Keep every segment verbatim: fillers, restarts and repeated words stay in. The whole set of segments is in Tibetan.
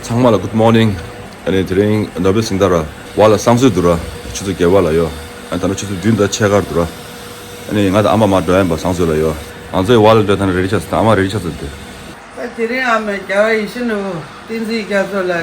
ཚང་མ་ལ་good morning། ཨ་ནི་དེ་རིང་ནོ་བེལ་སིང་ད་ར་ཝ་ལ་བསང་གསོལ་འདུག་ར། ཆུ་ཚོད་བརྒྱད་པ་ལ་ཡོད། ཨ་ནི་ད་ནི་ཆུ་ཚོད་བདུན་དང་ཕྱེད་ཀར་འདུག་ར། ཨ་ནི་ང་དང་ཨ་མ་མར་འགྲོ་ཡིན་པ་བསང་གསོལ་ལ་ཡོད། ང་ཚོའི་ཝ་ལ་འགྲོ་ཐང་རེ་ཌི་ཆགས་སོང་། ཨ་མ་རེ་ཌི་ཆགས་སོང་དེ། ད་དེ་རིང་ཨ་མས་རྒྱལ་བ་ཡིད་བཞིན་ནོར་བུ་བསྟན་འཛིན་རྒྱ་མཚོ་ལ་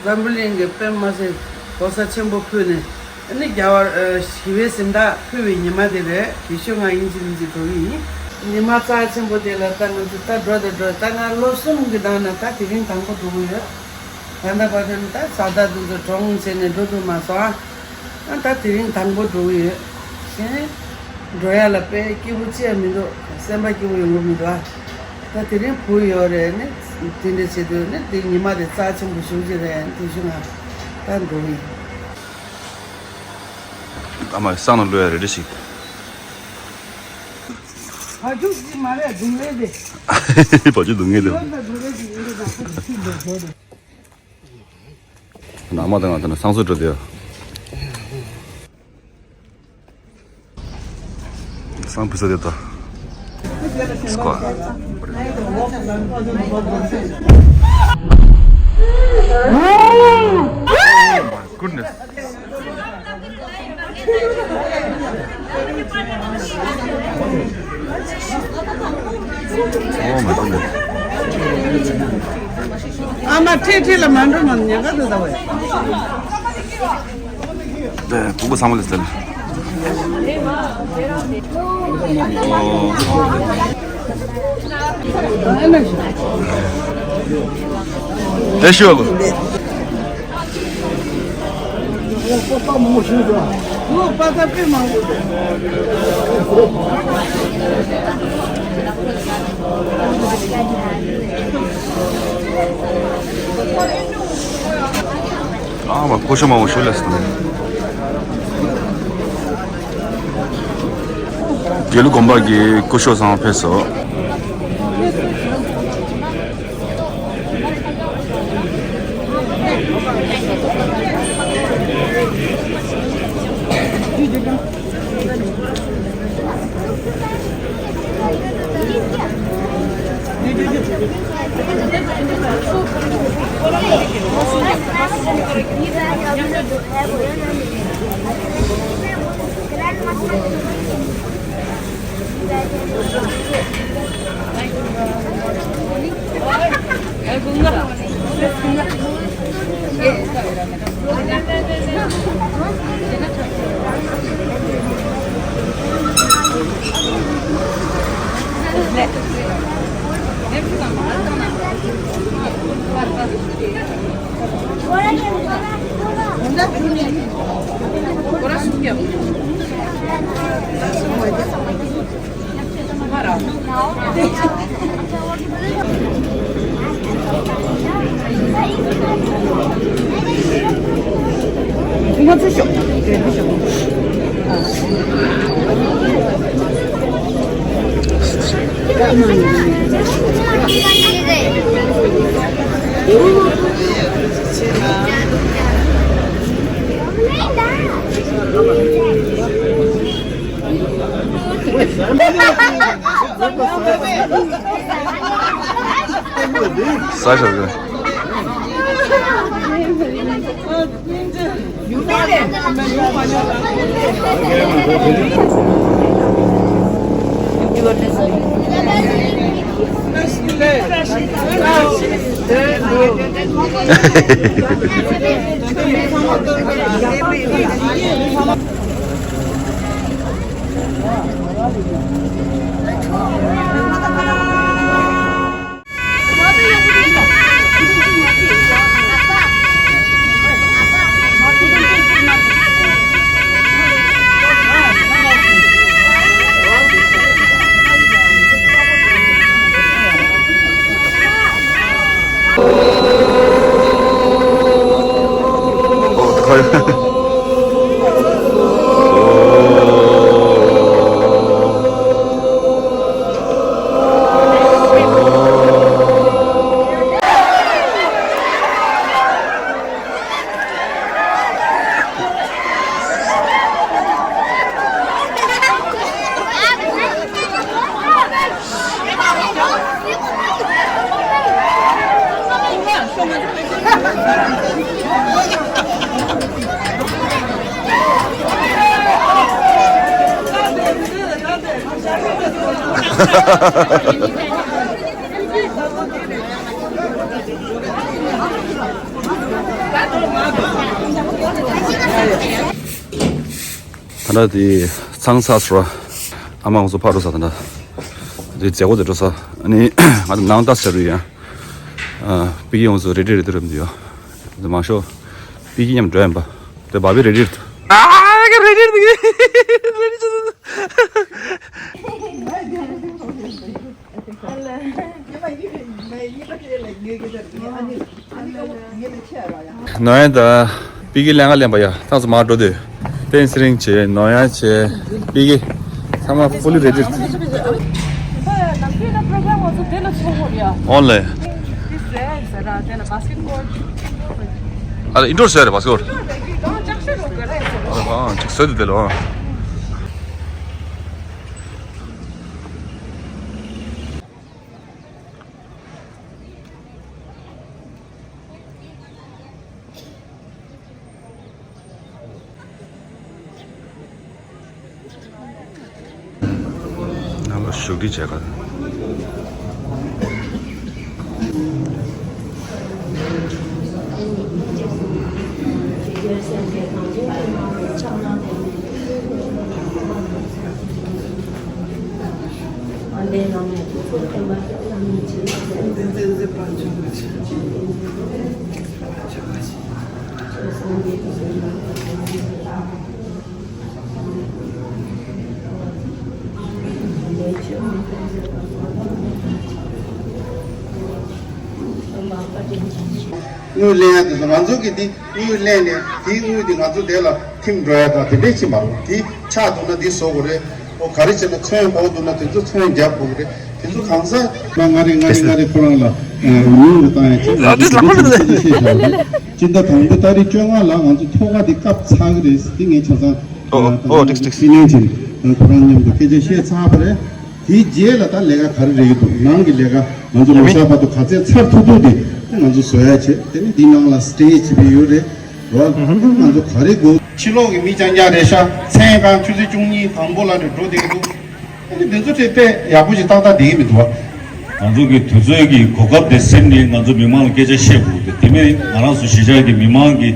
འཛམ་བུ་གླིང་གི་དཔེ་མ་སྲིད་གོ་ས་ཆེན་པོ་ཕུལ་ནས། ཨ་ནི་རྒྱལ་བ་ཨ་ཞི་བའི་གཟེངས་རྟགས་ཕུལ་བའི་ཉི་མ་དེ་རེད། དེ་ཤོད་ང་ཡིན་གཅིག་མིན་གཅིག་འགྲོ་གི་ཡིན། ཉི་མ་རྩ་ཆེན་པོ་དེ་ལ་ད་ང་ཚོ་ད་འགྲོ་དང་འགྲོ། ད་ང་ལོ་གསུམ་གྱི་ནང་ནས་ད་དེ་རིང་དང་པོ་འགྲོ་གི་ཡོད། ད་ལྟ་བར་དུ་ནི་ད་བཟའ་ཟླ་དེ་ཚོ་གྲོངས་བྱས་ནས་འགྲོ་ཐུབ་མ་སོང་ཨ། ཨ་ད་དེ་རིང་དང་པོ་འགྲོ་གི་ཡོད། གཞན་འགྲོ་ཡ་ལ་དཔེ་སྐྱིད་པོ་ཅི་ཡང་མི་འདུག་སེམས་པ་སྐྱིད་པོ་ཡོང་གི་མི་འདུག་ཨ། ད་དེ་རིང་བུ་ཡོད་རེད་ནི། དེ་འདྲ་བྱེད་དུས་ནི་དེ་ཉི་མ་དེ་རྩ་ཆེན་པོ་ཞེ་པོ་ཅིག་རེད། དེ་བཞིན་ང་ད་འགྲོ་གི་ཡིན། ཨ་མ་སང་ནང་ལོས་རེ་རེ་ཞིག་བ་ཕྱུགས་ཅིག་མ་རེད། སྡུག་བསྔལ་དེ། བ་ཕྱུགས་སྡུག་བསྔལ་དེ། ཡོད་ན་སྡུག་བསྔལ་ཅིག་ཡིན་གྱི་ན་ཁོ་ཅིག་ཁྱིམ་དུ་འགྲོ་དེ། ནང་མ་དང་ང་དང་བསང་གསོལ་འགྲོ་དེ། བསང་ཕུལ་ས་དེ་ད། Squad. Oh my goodness. Oh my goodness. ཨ་མ་ཁྲིད་ཁྲིད་ལ་མ་འགྲོ་མ་ཉན་ག་དུ་ད་བས། ད་ཕྲུ་གུ་ཚང་མ་ལ་སྟན། ཨེ་ཤི་ཡ་ལོ། ཨ་མ་སྐུ་ཞབས་མང་པོ་ཞུ་ལས་སོང་། དགེ་ལུགས་དགོན་པ་གི་སྐུ་ཞབས་ཚང་ཕེབས་སོང་། ས་ཞོག་གི། ད་ལྟ་དེ་ཚང་ཚ་སོ། ཨ་མ་ང་ཚོ་ཕར་འགྲོ་ས། ད་ལྟ་དེ་མཛད་སྒོ་དེ་འགྲོ་ས། ཨ་ནི་ང་ཚོ་ནང་ལྟ་ཟེར་རུ་ཡ། ཨ། པི་ཀི་ང་ཚོ་རེ་ཌི་རེད་དུ་རེད་འདུག་ཡ། དེ་མང་ཤོས་པི་ཀི་མཉམ་འགྲོ་ཡིན་པ། དེ་བ་བི་རེ་ཌི་རེད་འདུག་ཨ་ག་རེ་ཌི་རེད་འདུག་ནོ་ཡ་དང་པི་ཀི་ལན་ག་ལེན་པ་ཡ། ཐང་སོ་མར་འགྲོ་དུས་བསྟན་ཚེ་རིང་བྱས། ནོ་ཡ་བྱས། པི་ཀི་ཚང་མ་ཧྥུ་ལི་རེ་ཌི་རེད། ཨོན་ལེ། ཨ་ལ་ཨིན་ཌོར་ཟེར་རེད་བ་སྐོར། ཨ་ཅིག་བཟོས་འདུག་དེ་ལ། ནང་ལ་བཞུགས་ཁྲི་བྱས་ག། དངུལ་ལེན་ཡ་དེ་ཚོ་ང་ཚོ་གི་དེ་དངུལ་ལེན་ནས་དེའི་དངུལ་དེ་ང་ཚོ་དེ་ལ་ཐིམ་འགྲོ་ཡ་དང་དེ་འདྲས་ཕྱིན་པ་རེད། དེ་ཆག་འདུག་ན་དེ་བཟོ་དགོས་རེད། ཨོ་ག་རེ་བྱས་ན་ཚོན་ཕོག་འདུག་ན་དེ་ཚོ་ཚོན་རྒྱབ་དགོས་རེད། དེ་ཚོ་གང་ཟག་ང་ང་རེ་ང་རེ་ང་རེ་ཁོ་རང་ལ་ཉུང་རུ་བཏང་ཡ་ཆེད་ང་ཚོ་དེ་འདྲས་ཤིག་ཤེས་བྱ་བ་རེད། སྤྱི་ཟླ་དང་པོ་ཏ་རིག་བཅོ་ལྔ་ལ་ང་ཚོ་ཐོག་ཁ་དེ་སྐབས་ཚར་གི་རེད། དེ་ངས་ཆ་ཚང་ཨོ་ཨོ་ཏིག་ཏིག་སི་ནན་ཅིན་ཁོ་རང་མཉམ་དུ་སྐད་ཆ་བཤད་ཚར་བ་རེད། དེའི་རྗེས་ལ་ད་ལས་ཀ་ག་རེ་རེད་འདུག་ནང་གི་ལས་ཀ་ང་ཚོ་ལོ་གསར་བར་དུ་ག་ཚད་ཚར་ཐུབ་ཐུབ་དེ་ང་ཚོ་བཟོ་ཡ་བྱེད། དེ་ནི་འདི་ནང་ལ་སི་ཊེ་ཇི་བྱས་པའི་ཡོད་རེད་རོ། ང་ཚོ་ག་རེ་དགོས། ཕྱི་ལོགས་ཀྱི་མི་རྐྱང་རྐྱང་རེད་ཤག་མཚན་གང་ཆུ་ཚོད་བཅུ་གཉིས་དང་པོ་ལ་ནས་འགྲོ་བསྡད་ཀྱི་འདུག་ཨ་ནི་འདི་ཚོ་དེ་དཔེ་ཡག་པོ་ཞིག་ཏག་ཏག་བསྡད་ཀྱི་མི་འདུག་བ། ང་ཚོ་གི་དུས་ཚོད་ཀྱི་གོ་སྐབས་དེ་ཟིན་ནས་ང་ཚོ་མི་མང་ལ་སྐད་ཆ་བཤད་དགོས་ཏེ། དེ་མིན་ང་རང་ཚོ་གཞིས་ཆགས་ཀྱི་མི་མང་གི་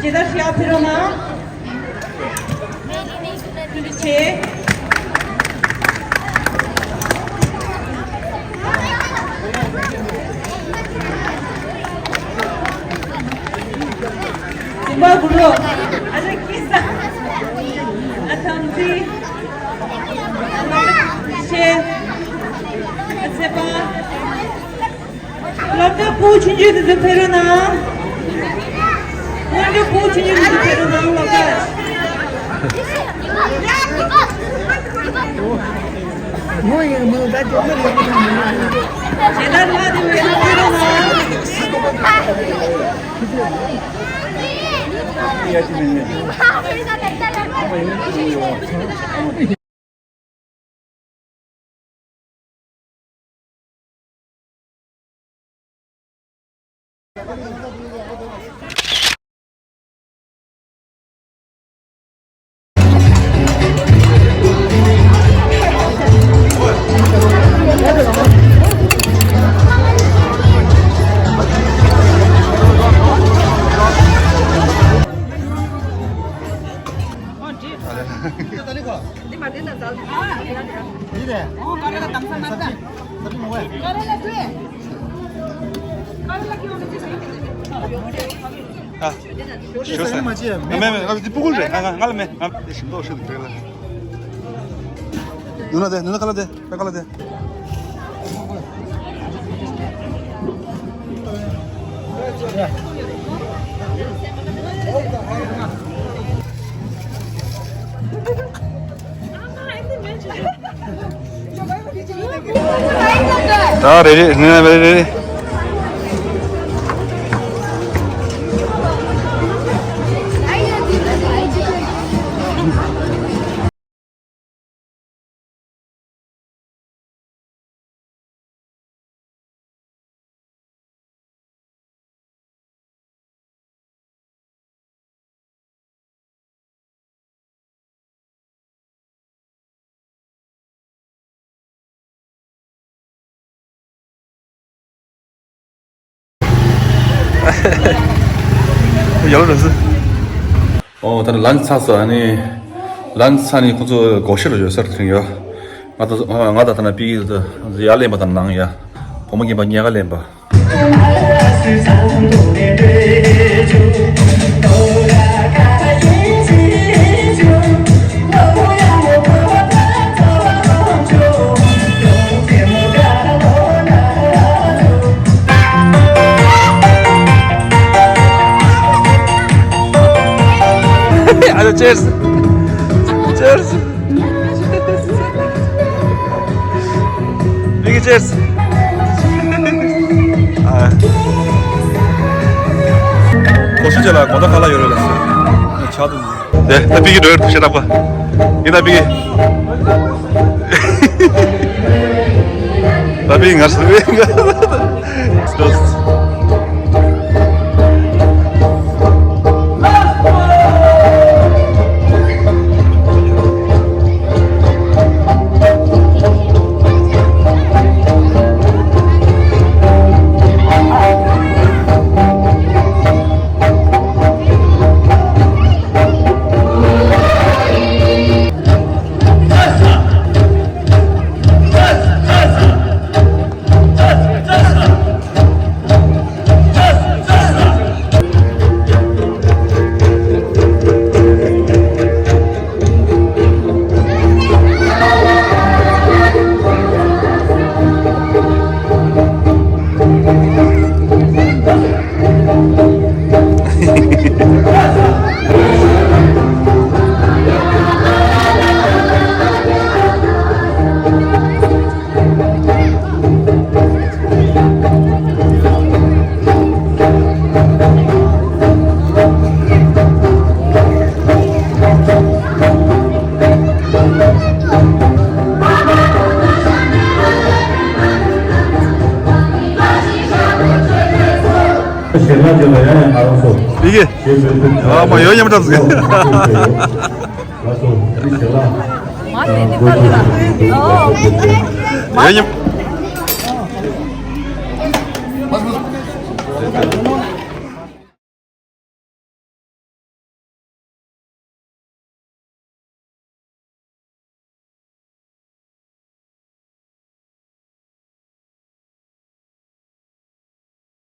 ཇི་ལྟར་ཤར་ཕེབས་རོགས་གནང་། ཐུགས་རྗེ་ཆེ། འཛིན་པ་གུ་རུ། ཨ་ཅག་སྐྱིད་ས། ཨ་ཐང་ཚི། ཨ་ནང་ཆེ། ཨ་ཚེ་པ། སློབ་གྲྭ་ཕྲུ་གུ་ཆུང་ཆུང་དེ་ཚོ་ཕེབས་རོགས་གནང་། སློབ་གྲྭ་ཕྲུ་གུ་ཆུང་ཆུང་དེ་ཚོ་ཕེབས་རོགས་གནང་། སློབ་གྲྭ། ཇེ་དར་ལྷ་དེ་ཚོ་ཕེབས་རོགས་གནང་། ཨ། ཞུ་ས། མ་བྱེད་མེད་མེད། ང་འདི་སྤུ་གུ་རེད། ང་ང་ང་ལ་མེད། ང་འདི་ཞིམ་མདོག་ཤོད་འདུག་རེད་ལ། ནུ་ན་དེ་ནུ་ན་ཁ་ལ་དེ་པེ་ཁ་ལ་དེ། ད་རེ་རེ་ནི་ན་རེ་རེ། ཡག་པོ་རེད་ཟེར། ཨོ་ད་ནི་ལན་ཚ་ས་ནི། ལན་ཚ་ནི་ཁོ་ཚོ་སྒོ་ཕྱི་ལ་ཡོད་ས་རེད་ཡ། ང་ད་ང་ད་ད་ན་པི་ཡ་ལེན་པ་དང་ནང་ཡ། བུ་མོ་རྒན་པ་ཉལ་ཁ་ལེན་པ། ཨ་ཅེར་སི། ཅེར་སི། ལིག་ཅེར་སི། ཨ། གོ་ཤུ་ཅེ་ལ་གོ་ད་ཁ་ལ་ཡོད་རེད་ལ་སི། ཆག་ཏུ། དེ་ད་པི་གི་འགྲོ་ཡོད་ཤེས་རབ་པ། ཡིན་ད་པི་གི། ད་པི་གི་ངར་སི་རེད། ཡི་གེ། ཨ་མ་ཡོད་ཉམས་འགྲམ་ཟིག་ཡོད་ཉམས།